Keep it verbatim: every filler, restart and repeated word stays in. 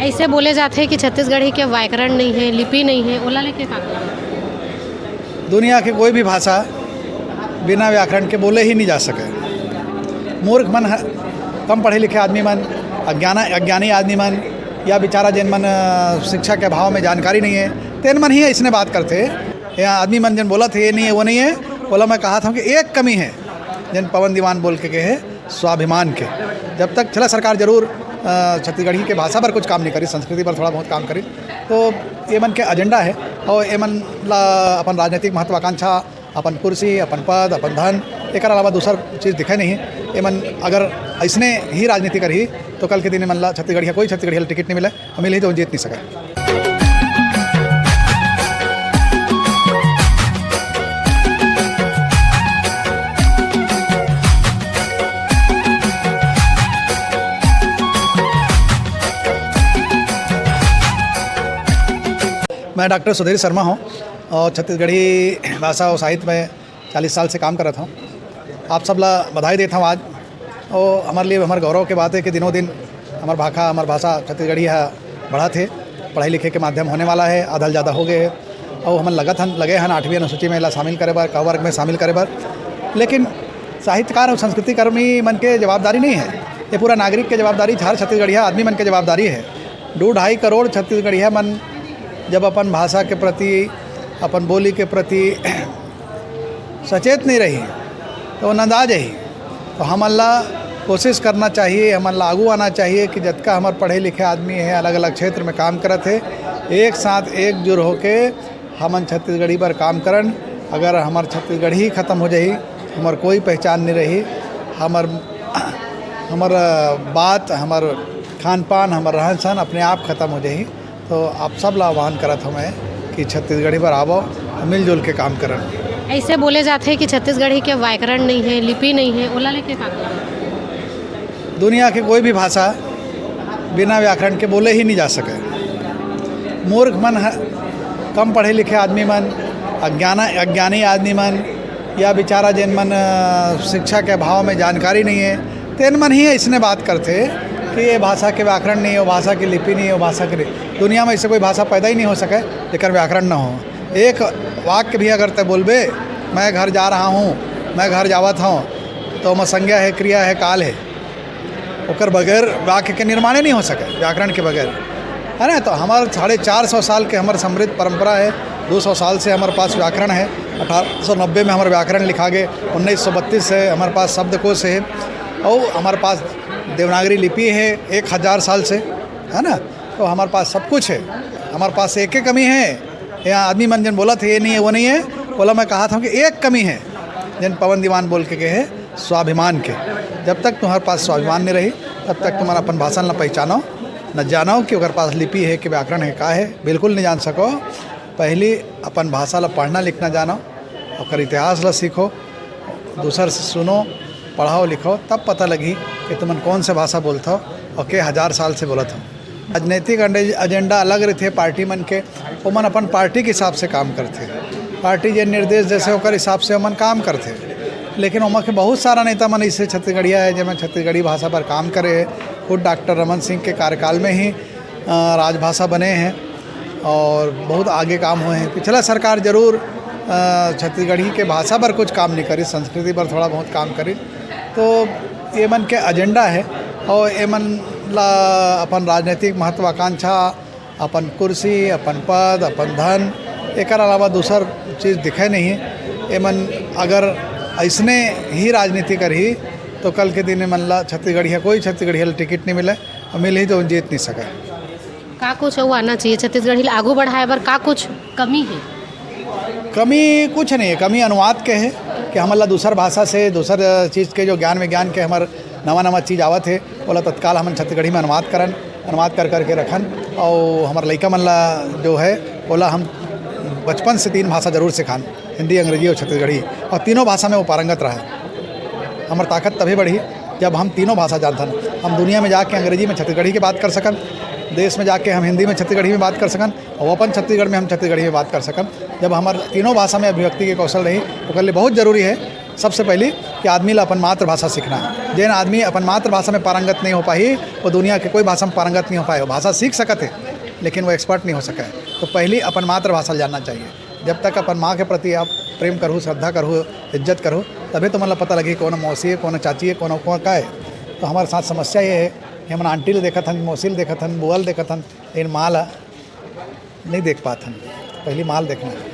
ऐसे बोले जाथे कि छत्तीसगढ़ी के व्याकरण नहीं है, लिपि नहीं है, ओला लेके का कहा? दुनिया के कोई भी भाषा बिना व्याकरण के बोले ही नहीं जा सके। मूर्ख मन ह-, कम पढ़े लिखे आदमी मन, अज्ञाना अज्ञानी आदमी मन, या बेचारा जेन मन, अ, शिक्षा के अभाव में जानकारी नहीं है, तेन मन ही इसने बात करथे। या आदमी मन जेन बोलत हे, ये नहीं है, वो नहीं है, बोला, मैं कहा था कि एक कमी है, जेन पवन दीवान बोल के कहे, स्वाभिमान के। जब तक चला सरकार जरूर, अ, छत्तीसगढ़ी के भाषा पर कुछ काम नहीं करी, संस्कृति पर थोड़ा बहुत काम करी, तो ये मन के एजेंडा है। और ये मन ला अपन राजनीतिक महत्वाकांक्षा, अपन कुर्सी, अपन पद, अपन धन, एकर अलावा दूसर चीज दिखे नहीं। ये मन अगर ऐसने ही राजनीति करही, तो कल के दिन ये मन ला छत्तीसगढ़िया, कोई छत्तीसगढ़िया ला टिकट नहीं मिले, और मिलही तो जीत नहीं सके। मैं डॉक्टर सुधीर शर्मा हूँ और छत्तीसगढ़ी भाषा और साहित्य में चालीस साल से काम करत हूँ। आप सब ला बधाई देत हूँ आज। और हमारे लिए हमारे गौरव के बात है कि दिनों दिन हमार भाखा, हमार भाषा छत्तीसगढ़ी है बढ़त है, पढ़ाई लिखे के माध्यम होने वाला है, आधा ले ज़्यादा हो गए है। और हमन लगत हन, लगे हन आठवीं अनुसूची में ला शामिल करे बर, क वर्ग में शामिल करे बर, लेकिन साहित्यकार और संस्कृति कर्मी मन के जवाबदारी नहीं है, ये पूरा नागरिक के जवाबदारी, हर छत्तीसगढ़िया आदमी मन के जवाबदारी है। दो ढाई करोड़ छत्तीसगढ़िया मन जब अपन भाषा के प्रति, अपन बोली के प्रति सचेत नहीं रही, तो नंदा जाही। तो हमन ला कोशिश करना चाहिए, हमन ला आगू आना चाहिए कि जतका हमर पढ़े लिखे आदमी है, अलग-अलग क्षेत्र में काम करत है, एक साथ एकजुट होके हमन छत्तीसगढ़ी बर काम करन। अगर हमर छत्तीसगढ़ी खत्म हो जाही, हमर कोई पहचान नहीं रही, हमर, हमर बात, हमर खान पान, हमर रहन सहन अपने आप खत्म हो जाही। तो आप सब ला आह्वान करत हवं मैं कि छत्तीसगढ़ी बर आवव, मिलजुल के काम करन। ऐसे बोले जाथे कि छत्तीसगढ़ी के व्याकरण नहीं है, लिपि नहीं है, ओला लेके का कहा? दुनिया के कोई भी भाषा बिना व्याकरण के बोले ही नहीं जा सके। मूर्ख मन ह-, कम पढ़े लिखे आदमी मन, अज्ञाना अज्ञानी आदमी मन, या बेचारा जेन मन, अ, शिक्षा के अभाव में जानकारी नहीं है, तेन मन ही इसने बात करथे कि ये भाषा के व्याकरण नहीं है, वो भाषा की लिपि नहीं है, वो भाषा के नहीं। दुनिया में ऐसे कोई भाषा पैदा ही नहीं हो सके जेकर व्याकरण न हो। एक वाक्य भी अगर तय बोलबे, "मैं घर जा रहा हूँ, मैं घर जावत हूँ", तो ओमा संज्ञा है, क्रिया है, काल है, ओकर बगैर वाक्य के निर्माणे नहीं हो सके, व्याकरण के बगैर, है ना? तो हमार साढ़े चार सौ साल के हमार समृद्ध परंपरा है, दो सौ साल से हमारे पास व्याकरण है। अठारह सौ नब्बे में हमारा व्याकरण लिखा गए, उन्नीस सौ बत्तीस से हमारे पास शब्दकोश है, और हमारे पास देवनागरी लिपि है एक हज़ार साल से, है ना? तो हमारे पास सब कुछ है, हमारे पास एक ही कमी है। यहाँ आदमी मन जन बोलत है, ये नहीं है, वो नहीं है, बोला, मैं कहा था कि एक कमी है, जन पवन दीवान बोल के कहे, स्वाभिमान के। जब तक तुम्हारे पास स्वाभिमान नहीं रही, तब तक तुम अपन भाषा न पहचानो, न जानो कि ओकर पास लिपि है कि व्याकरण है, का है, बिल्कुल नहीं जान सको। पहली अपन भाषा ला पढ़ना लिखना जानो, ओकर इतिहास ला सीखो, दूसर से सुनो, पढ़ाओ लिखो, तब पता लगी कि तुमन कौन से भाषा बोलत हो और के हज़ार साल से बोलत हो। राजनीतिक अंडे-, एजेंडा अलग रहिथे पार्टी मन के, ओमन अपन पार्टी के हिसाब से काम करथे। पार्टी जे निर्देश देथे ओकर हिसाब से ओमन काम करथे। लेकिन ओमा के बहुत सारा नेता मन इसे छत्तीसगढ़िया है, जेमन छत्तीसगढ़ी भाषा पर काम करे है। खुद डॉक्टर रमन सिंह के कार्यकाल में ही, अ, राजभाषा बने हैं और बहुत आगे काम हुए हैं। पिछला सरकार जरूर, अ, छत्तीसगढ़ी के भाषा पर कुछ काम नहीं करी, संस्कृति पर थोड़ा बहुत काम करी। तो ये मन के एजेंडा है और ये मन ला अपन राजनीतिक महत्वाकांक्षा, अपन कुर्सी, अपन पद, अपन धन, एकर अलावा दूसर चीज दिखे नहीं। ये मन अगर ऐसने ही राजनीति करही, तो कल के दिन ये मन ला छत्तीसगढ़िया, कोई छत्तीसगढ़िया ला टिकट नहीं मिले और मिलही तो जीत नहीं सके। का कुछ अउ आना चाहिए छत्तीसगढ़ी ला आगू बढ़ाए बर? का कुछ कमी है? कमी कुछ नहीं है, कमी अनुवाद के है कि हमन ला दूसर भाषा से, दूसर चीज के जो ज्ञान विज्ञान के हमर नवा नवा चीज आवत है, ओला तत्काल हमन छत्तीसगढ़ी में अनुवाद करन, अनुवाद कर करके रखन। और हमर लइका मन ला जो है, ओला हम बचपन से तीन भाषा जरूर सिखान, हिंदी, अंग्रेजी और छत्तीसगढ़ी, और तीनों भाषा में वो पारंगत रहे। हमर ताकत तभी बढ़ी, जब हम तीनों भाषा जानथन। हम दुनिया में जाके अंग्रेजी में छत्तीसगढ़ी के बात कर सकन, देश में जाके हम हिंदी में छत्तीसगढ़ी में बात कर सकन, और अपन छत्तीसगढ़ में हम छत्तीसगढ़ी में बात कर सकन। जब हमर तीनों भाषा में अभिव्यक्ति के कौशल रही, ओकर लिए बहुत जरूरी है सबसे पहली कि आदमी ला अपन मातृभाषा सीखना है। जेन आदमी अपन मातृभाषा में पारंगत नहीं हो पाही, वो दुनिया के कोई भाषा में पारंगत नहीं हो पाए। वो भाषा सीख सकत है, लेकिन वो एक्सपर्ट नहीं हो सके। तो पहली अपन मातृभाषा जानना चाहिए। जब तक अपन माँ के प्रति आप प्रेम करहू, श्रद्धा करहू, इज्जत करहू, तभी तुमन ला पता लगही कौन मौसी है, कौन चाची है, कौन कौन का है। तो हमारे साथ समस्या ये है कि हमन आंटी ल देखत हन, मौसी ल देखत हन, बुआ ल देखत हन, लेकिन माँ ला नहीं देख पात हन। पहली माँ ल देखना है।